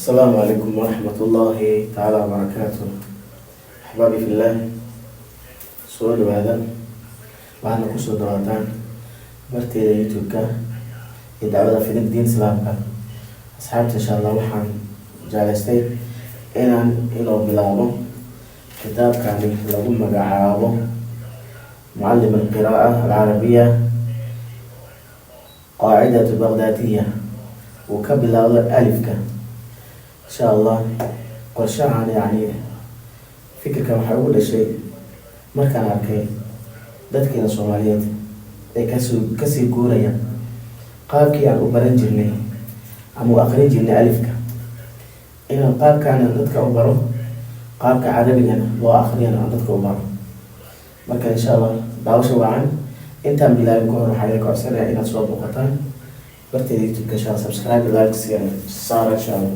Asalaamu calaykum waraxmat ullaahi tacaala wabarakaatu. Axbaabi fillaah, soo dhawaada. Waxaadna kusoo dhawaataan barteeda YouTube-ka iyo dacwada fidinta diinta Islaamka. Asxaabta, insha Allah waxaan jeclaystay inaan inoo bilaabo kitaabkani lagu magacaabo Mucalim Alqira'a Alcarabiya Qaacidatu Baqdaadiya, uu ka bilaabdo alifka, insha Allah. Qorshahan, yacni fikirkan, waxaa ugu dhashay markaan arkay dadkeena Soomaaliyeed ee kasii guuraya qaabkii aan u baran jirnay ama u aqrin jirnay alifka, inaan qaabkaana dadka u baro, qaabka Carabigana loo akriyana aan dadka u baro. Marka, insha Allah, daawasha wacan. Intaan bilaabin ka hor, waxaa idinka codsanaya inaad soo booqataan barteeda YouTube-ka, insha Allah. Subscribe, like saara, insha Allah.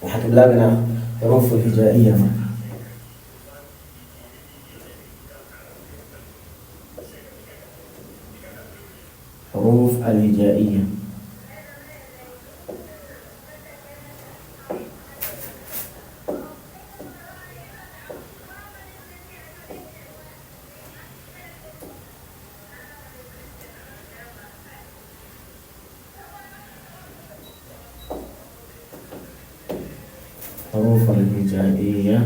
Waxaan ka bilaabaynaa xuruuf alhijaiya. Marka xuruuf alhijaiya, xuruuf alhijaiya,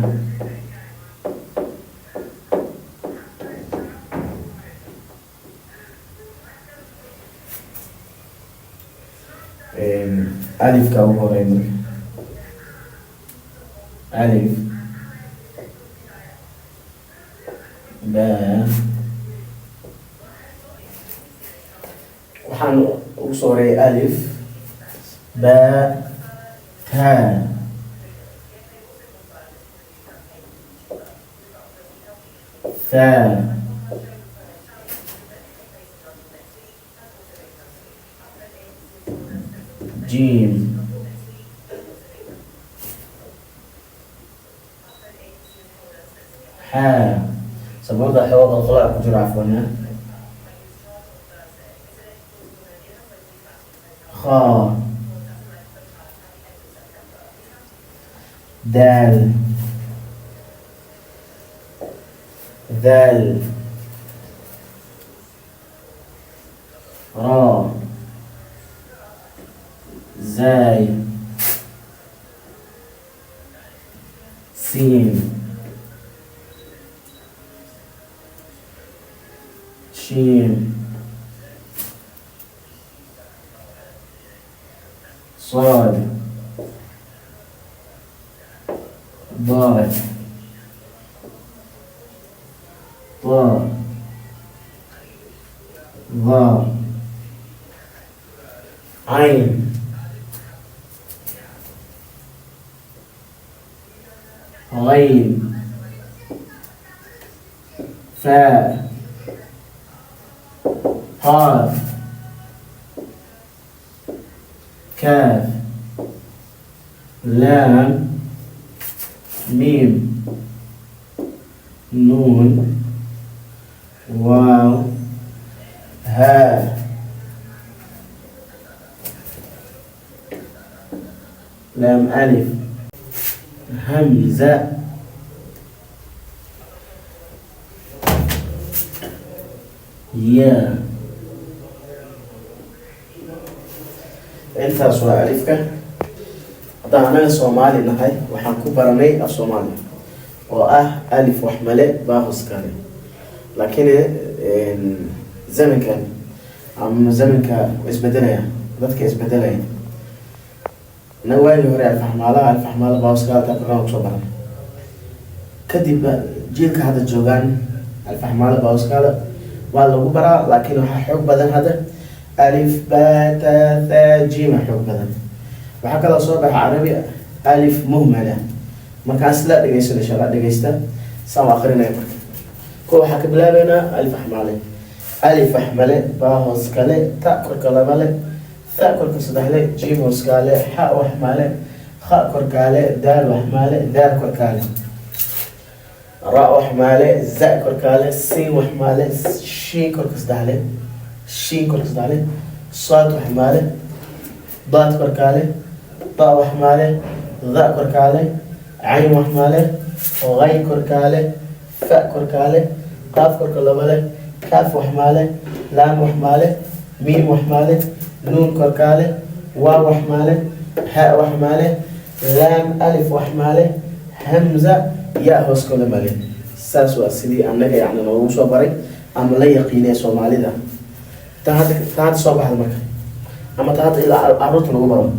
alifka ugu horey. Marka alif, ba, waxaan ugu soo horeeyay alif, ba, ta, tha, jim, xa. Sabuurda xooga qalqalaac ku jiro, cafwan. Kha, daal, dhal, ra, zay, siin, shiin, صاد، ضاد، طاء، ظاء، عين، غين، فاء، قاف، كاف، لام، ميم، نون، واو، هاء، لام، ألف، همزة، ياء. Intaas waa alifka. Haddaan anaga Soomaali nahay, waxaan ku baranay af Soomaali oo ah alif wax male, baa hoskale. Laakiin zamankan ama zamanka isbedelaya, dadka isbedelaya. Anaga waagii hore alfaxmaalaha, alfaxmaala baa hoskale taa kusoo baranay. Kadib jiilka hadda joogaan alfaxmaala baa hoskale waa lagu baraa, laakiin waxaa xoog badan hadda alif, ba, ta, tha, jima xoog badan. Waxaa kaloo soo baxa Carabi alif muhmala. Markaan isla dhegeysan, insha Allah, dhegeysta saan u akrinaya. Marka ko waxaa ka bilaabeynaa alif axmale. Alif axmale, baa hoos kale, ta korka labale, tha korka saddexle, jim hoos kaale, xa waxmale, kha korkaale, daal waxmaale, daal korkaale, ra waxmaale, za korkaale, sin waxmaale, shin korka saddexle, shin korka saddexle, saad waxmaale, daad korkaale. Ba wax maale, da korkaale, cayn wax maale, ghayn korkaale, fa korkaale, qaaf korka laba leh, kaaf wax maale, laam wax maale, miim wax maale, nuun korkaale, waa wax maale, ha wax maale, laam alif wax maale, hamza ya hoos kala male. Saas waa sidii annaga yacni noogu soo baray ama la yaqiinay Soomaalida. Ta hadda soo baxda marka, ama ta hadda ilaa caruurta lagu baro: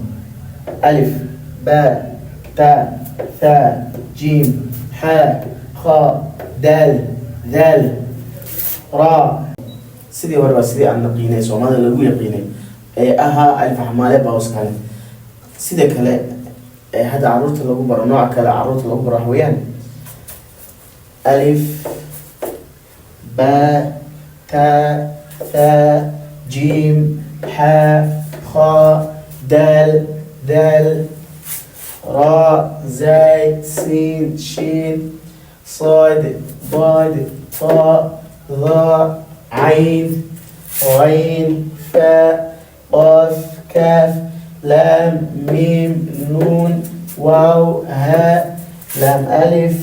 alif, ba, ta, tha, jim, xa, kha, daal, daal, ra. Sidii hore waa sidii aan naqiinay, Soomaalida lagu yaqiinay ee ahaa alif axmaale bauskale. Sida kale ee hadda caruurta lagu baro, nooca kale caruurta lagu baro waxa weeyaan: alif, ba, ta, tha, jim, xa, kha, daal, daal, ra, zay, sin, shin, صاد، ضاد، طاء، ظاء، عين، غين، فاء، قاف، كاف، لام، ميم، نون، واو، هاء، لام ألف،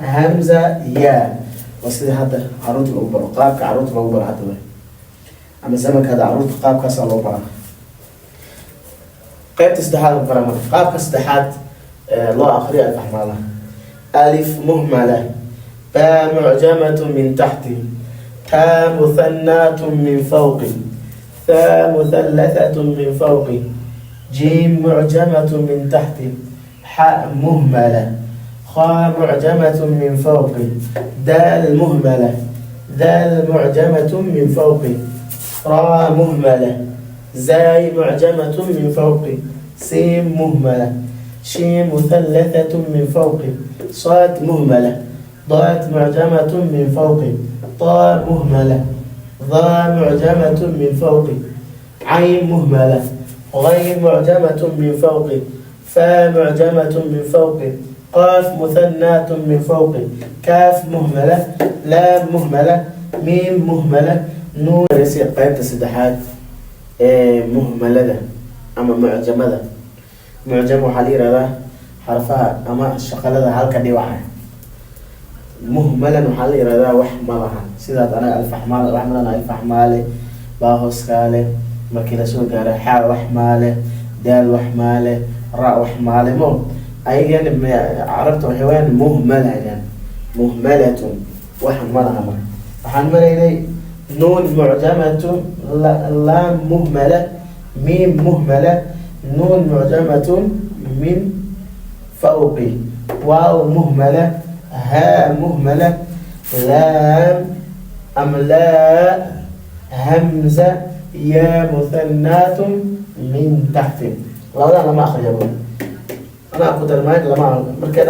همزة، ياء. Waa sidii hadda caruurta lagu baro, qaabka caruurta lagu baro hadda wey, ama zamanka hadda caruurta qaabkaasaa loo baraa. Qaybta saddexaad la bara marka, qaabka saddexaad ee loo akriyo alfaxmaalaha: alif muhmala, ba mucjamatun min taxti, ta muthanaatun min fawqi, tha muthallathatun min fawqi, jim mucjamatun min taxti, xa muhmala, kha mucjamatun min fawqi, dal muhmala, dal mucjamatun min fawqi, ra muhmala, زاي معجمة من فوق، سين مهملة، شين مثلثة من فوق، صاد مهملة، ضاد معجمة من فوق، طاء مهملة، ظاء معجمة من فوق، عين مهملة، غين معجمة من فوق، فاء معجمة من فوق، قاف مثناة من فوق، كاف مهملة، لام مهملة، ميم مهملة، نون. Qaybta saddexaad ee muhmalada ama mucjamada. Mucjam waxaa la yihahdaa xarfaha ama shaqalada halka dhibaca. Muhmalan waxaa la yihahdaa wax ma lahan. Sidaas anaga alfaxmaal wax malan, alfaxmaale baa hooskaale. Markii lasoo gaaro xaa wax maale, daal wax maale, ra wax maale, mo ayagana carabta waxay wayaan muhmala ayaan, muhmalatun, wax ma laha. Marka waxaan maraynay nuun mucjamatun, laam muhmala, miim muhmala, nuun mucjamatun min fawqi, waaw muhmala, haa muhmala, laam am laa, hamza, yaa muthanaatun min taxti. Labadan lama akriyo, anaa ku darmayn lama. Marka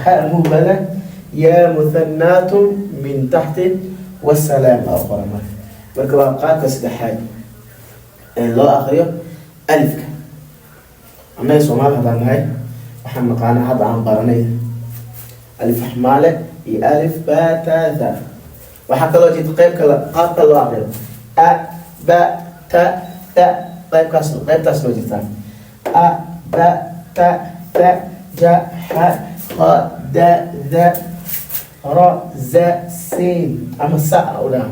ha muhmala, yaa muthanaatun min taxti, wasalaam aa qoran. Marka waa qaabka saddexaad ee loo akriyo alifka. Annaga Soomaali haddaan nahay, waxaan naqaana hadda aan baranay alif axmaale iyo alif batatha. Waxaa kaloo jirta qeyb kale, qaabka loo akriyo a, ba, ta, tha. Qaybkaas, qaybtaas loo jirtaa: a, ba, ta, tha, ja, xa, kha, da, da, ra, za, sin ama sa u dhaha.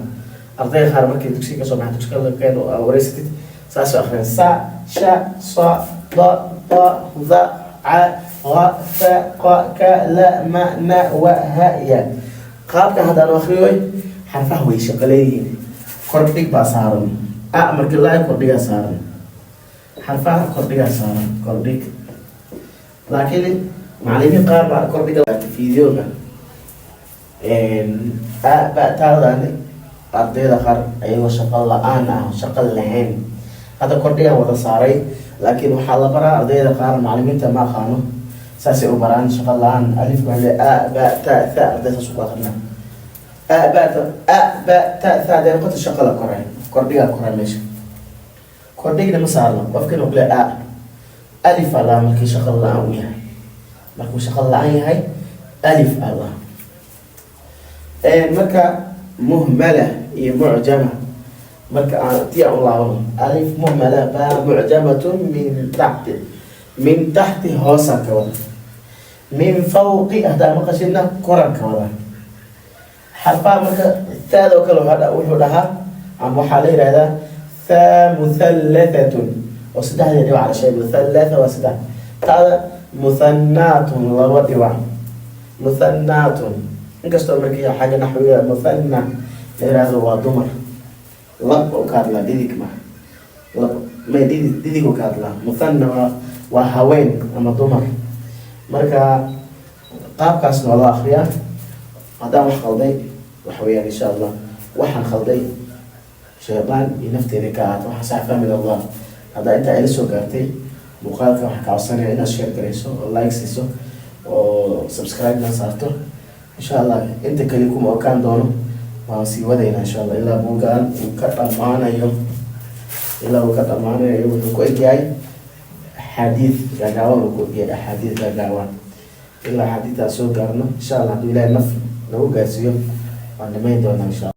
Ardayga qaar markay dugsiga kasoo baxaan, dugsiga keen wareysatid, saasoo akhriyaan: sa, sha, sa, da, ta, da, ca, ga, fa, qa, ka, la, ma, na, wa, ha, ya. Qaabkan haddaan akriyoy, xarfaha way shaqo leeyihiin, kordhig baa saaran. A markii laa kordhigaa saaran, xarfaha kordhigaa saaran, kordhig. Laakiin macalimiin qaar baa kordhiga videoga a ba taadani. Ardayda qaar ayagoo shaqo la-aan ah, shaqo lahayn, hadda kordhigaan wada saaray. Laakiin waxaa la baraa ardayda qaar, macalimiinta ma aqaano, saasay u baraan shaqo la-aan. Alifka waxaa le a, ba, ta, tha. Arday saas uku akrinaa: a, ba, ta, a, ba, ta, tha. Hadday noqoto shaqo la koray, kordhigaa koray meesha, kordhigna ma saarno. Qofkina kule a alif allah markii shaqo la-aan uu yahay, markuu shaqo la-aan yahay, alif allah. Marka muhmala iyo mucjama, marka aan tii aan u laabano: alif muhmala, ba mucjamatun min taxti, Min taxti hoosaan ka wada, min fawqi haddaa maqashidna koraan ka wada. Xarfaha marka taada oo kale wuxuu dhahaa ama waxaa la yihahdaa thaa muthallathatun, oo saddexdii dhibac la sheegay. Muthallatha waa saddex. Taada muthanaatun, laba dhibac, muthanaatun. Inkastoo markii xagga naxwiga muthana la yihahdo waa dumar, lab oo ka hadlaa, dhidig ma lab may dhidig, dhidig oo ka hadlaa. Muthana waa haween ama dumar. Marka qaabkaasna waa loo akriyaa. Haddaan wax qalday, waxa weeyaan, insha Allah, waxaan khalday shaydaan iyo nafteeda ka ahaato, waxaa sax min Allah. Haddaa intaa ila soo gaartay muuqaalka, waxaan ka codsanaya inaad share garayso oo like siiso oo subscribe na saarto, insha Allah. Inta kale kuma okaan doono, waan sii wadaynaa, insha Allah, ilaa buugaan uu ka dhammaanayo, ilaa uu ka dhammaanayo. Wuxuu ku egyahay axaadiid gaagaaban uu ku egyahay, axaadiid gaagaaban. Ilaa axaadiidtaas soo gaarno, insha Allah, hadduu Ilahay naf nagu gaarsiiyo, waan dhamayn doonaa, insha Allah.